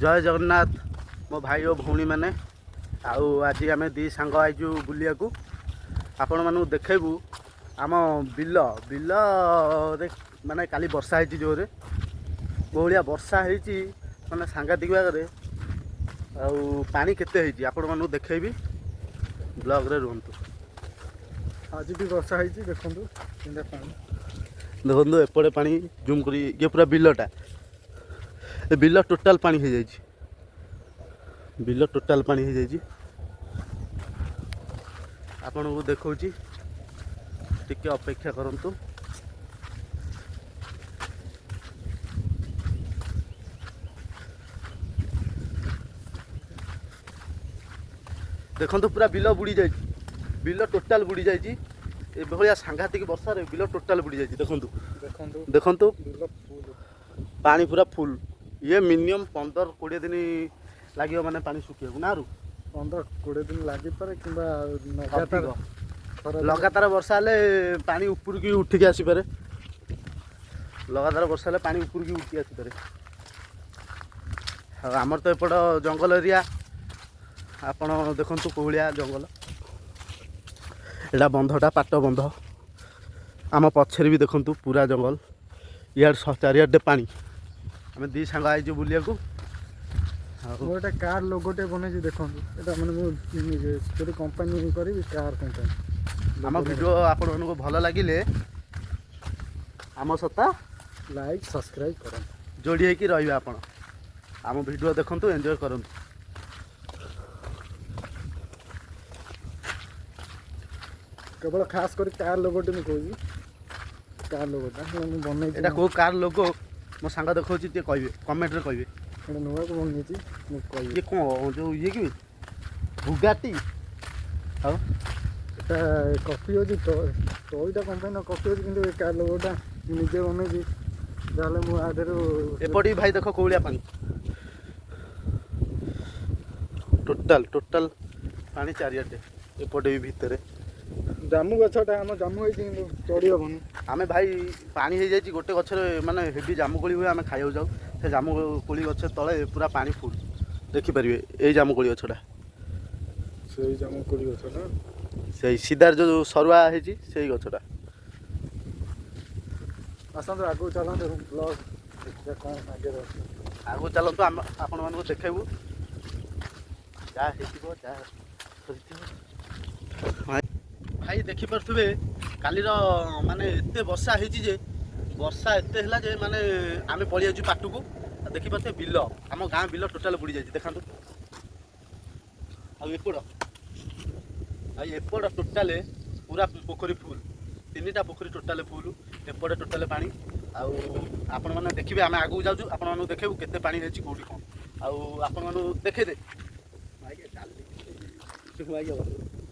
ଜୟ ଜଗନ୍ନାଥ ମୋ ଭାଇ ଓ ଭଉଣୀମାନେ। ଆଉ ଆଜି ଆମେ ଦୁଇ ସାଙ୍ଗ ଆଇଛୁ ବୁଲିବାକୁ। ଆପଣମାନଙ୍କୁ ଦେଖେଇବୁ ଆମ ବିଲ। ବିଲରେ ମାନେ କାଲି ବର୍ଷା ହେଇଛି ଜୋରରେ, କୋହଳିଆ ବର୍ଷା ହେଇଛି, ମାନେ ସାଂଘାତିକ ଭାବରେ। ଆଉ ପାଣି କେତେ ହେଇଛି ଆପଣମାନଙ୍କୁ ଦେଖେଇବି, ବ୍ଲଗ୍ରେ ରୁହନ୍ତୁ। ଆଜି ବି ବର୍ଷା ହେଇଛି, ଦେଖନ୍ତୁ କେନ୍ତା ପାଣି। ଦେଖନ୍ତୁ ଏପଟେ ପାଣି, ଜୁମ୍ କରି। ଇଏ ପୁରା ବିଲଟା, ଏ ବିଲ ଟୋଟାଲ୍ ପାଣି ହେଇଯାଇଛି। ବିଲ ଟୋଟାଲ୍ ପାଣି ହେଇଯାଇଛି। ଆପଣଙ୍କୁ ଦେଖାଉଛି, ଟିକେ ଅପେକ୍ଷା କରନ୍ତୁ। ଦେଖନ୍ତୁ, ପୁରା ବିଲ ବୁଡ଼ି ଯାଇଛି। ବିଲ ଟୋଟାଲ୍ ବୁଡ଼ି ଯାଇଛି। ଏଭଳିଆ ସାଂଘାତିକ ବର୍ଷାରେ ବିଲ ଟୋଟାଲ୍ ବୁଡ଼ି ଯାଇଛି, ଦେଖନ୍ତୁ। ଦେଖନ୍ତୁ। ଦେଖନ୍ତୁ। ବିଲ ଫୁଲ୍। ପାଣି ପୁରା ଫୁଲ୍। ଇଏ ମିନିମମ୍ 15-20 ଦିନ ଲାଗିବ ମାନେ ପାଣି ଶୁଖିବାକୁ ନା ରୁ 15-20 ଦିନ ଲାଗିପାରେ କିମ୍ବା ଲଗାତାର ଅଧିକ। ଖରା ଦିନ- ଲଗାତାର ବର୍ଷା ହେଲେ ପାଣି ଉପରକୁ ଉଠିକି ଆସିପାରେ। ଲଗାତାର ବର୍ଷା ହେଲେ ପାଣି ଉପରକୁ ଉଠିକି ଆସିପାରେ। ଆଉ ଆମର ତ ଏପଟ ଜଙ୍ଗଲ ଏରିଆ। ଆପଣ ଦେଖନ୍ତୁ କୋଉଭଳିଆ ଜଙ୍ଗଲ। ଏଇଟା ବନ୍ଧଟା, ପାଟ ବନ୍ଧ। ଆମ ପଛରେ ବି ଦେଖନ୍ତୁ, ପୁରା ଜଙ୍ଗଲ। ଇଆଡ଼େ ଚାରିଆଡ଼େ ପାଣି। ଆମେ ଦୁଇ ସାଙ୍ଗ ଆଇଛୁ ବୁଲିବାକୁ ଆଉ ମୁଁ ଗୋଟେ କାର୍ ଲୋଗୋଟେ ବନେଇଛି, ଦେଖନ୍ତୁ। ଏଇଟା ମାନେ ମୁଁ ନିଜେ ଯଦି କମ୍ପାନୀ କରିବି, କାର୍ କମ୍ପାନୀ। ଆମ ଭିଡ଼ିଓ ଆପଣମାନଙ୍କୁ ଭଲ ଲାଗିଲେ ଆମ ସତା ଲାଇକ୍, ସବସ୍କ୍ରାଇବ୍ କରନ୍ତୁ। ଯୋଡ଼ି ହେଇକି ରହିବେ ଆପଣ। ଆମ ଭିଡ଼ିଓ ଦେଖନ୍ତୁ, ଏନ୍ଜୟ କରନ୍ତୁ। କେବଳ ଖାସ୍ କରି କାର୍ ଲୋଗୋଟି ମୁଁ କହୁଛି। କାର୍ ଲୋଗୋଟା ମୁଁ ବନେଇଛି। ଏଇଟା କେଉଁ କାର୍ ଲୋଗୋ ମୋ ସାଙ୍ଗ ଦେଖାଉଛି, ଟିକେ କହିବେ, କମେଣ୍ଟରେ କହିବେ। ଏଇଟା ନୂଆକୁ ବନେଇଛି, ମୁଁ କହିବି। ଇଏ କ'ଣ ଯେଉଁ ଇଏ କି ବୁଗାଟି ଆଉ ଏଟା କପି ଅଛି, ଟୟୋଟା କମ୍ପାନୀର କପି ଅଛି, କିନ୍ତୁ ଏ କାର୍ ଲୋଗୋଟା ମୁଁ ନିଜେ ବନେଇଛି। ଯାହାହେଲେ ମୁଁ ଆ ଦେହରୁ ଏପଟେ ବି ଭାଇ ଦେଖ, କୋଉଭଳିଆ ପାଣି। ଟୋଟାଲ ଟୋଟାଲ ପାଣି ଚାରିଆଡ଼େ, ଏପଟେ ବି ଭିତରେ। ଜାମୁ ଗଛଟା ଆମ ଜାମୁ ହେଇଛି, କିନ୍ତୁ ଚଢ଼ି ହବନି। ଆମେ ଭାଇ ପାଣି ହେଇଯାଇଛି। ଗୋଟେ ଗଛରେ ମାନେ ହେଭି ଜାମୁକୋଳି ହୁଏ, ଆମେ ଖାଇବାକୁ ଯାଉ। ସେ ଜାମୁକୋଳି ଗଛ ତଳେ ପୁରା ପାଣି ଫୁଲ୍, ଦେଖିପାରିବେ। ଏଇ ଜାମୁକୋଳି ଗଛଟା। ସେଇ ଜାମୁ କୋଳି ଗଛଟା। ସେଇ ସିଧାରେ ଯେଉଁ ସରୁଆ ହେଇଛି, ସେଇ ଗଛଟା। ଆସନ୍ତୁ, ଆଗକୁ ଚାଲନ୍ତୁ, ବ୍ଲଗ୍ ଦେଖିବା କ'ଣ ଆଗରେ ଅଛି। ଆଗକୁ ଚାଲନ୍ତୁ, ଆମେ ଆପଣମାନଙ୍କୁ ଦେଖେଇବୁ ଯାହା ହେଇଥିବ, ଯାହା କରିଥିବ। ଭାଇ ଦେଖିପାରୁଥିବେ, କାଲିର ମାନେ ଏତେ ବର୍ଷା ହେଇଛି ଯେ, ବର୍ଷା ଏତେ ହେଲା ଯେ ମାନେ ଆମେ ପଳେଇ ଯାଉଛୁ ପାଟକୁ। ଆଉ ଦେଖିପାରୁଥିବେ, ବିଲ, ଆମ ଗାଁ ବିଲ ଟୋଟାଲ ବୁଡ଼ି ଯାଇଛି, ଦେଖନ୍ତୁ। ଆଉ ଏପଟ, ଆଉ ଏପଟ ଟୋଟାଲେ ପୁରା ପୋଖରୀ ଫୁଲ୍। ତିନିଟା ପୋଖରୀ ଟୋଟାଲେ ଫୁଲ୍। ଏପଟେ ଟୋଟାଲେ ପାଣି। ଆଉ ଆପଣମାନେ ଦେଖିବେ, ଆମେ ଆଗକୁ ଯାଉଛୁ, ଆପଣମାନଙ୍କୁ ଦେଖେଇବୁ କେତେ ପାଣି ହେଇଛି, କେଉଁଠି କ'ଣ। ଆଉ ଆପଣମାନଙ୍କୁ ଦେଖେଇଦେ। ଆଜ୍ଞା, ଚାଲି ଆଜ୍ଞା।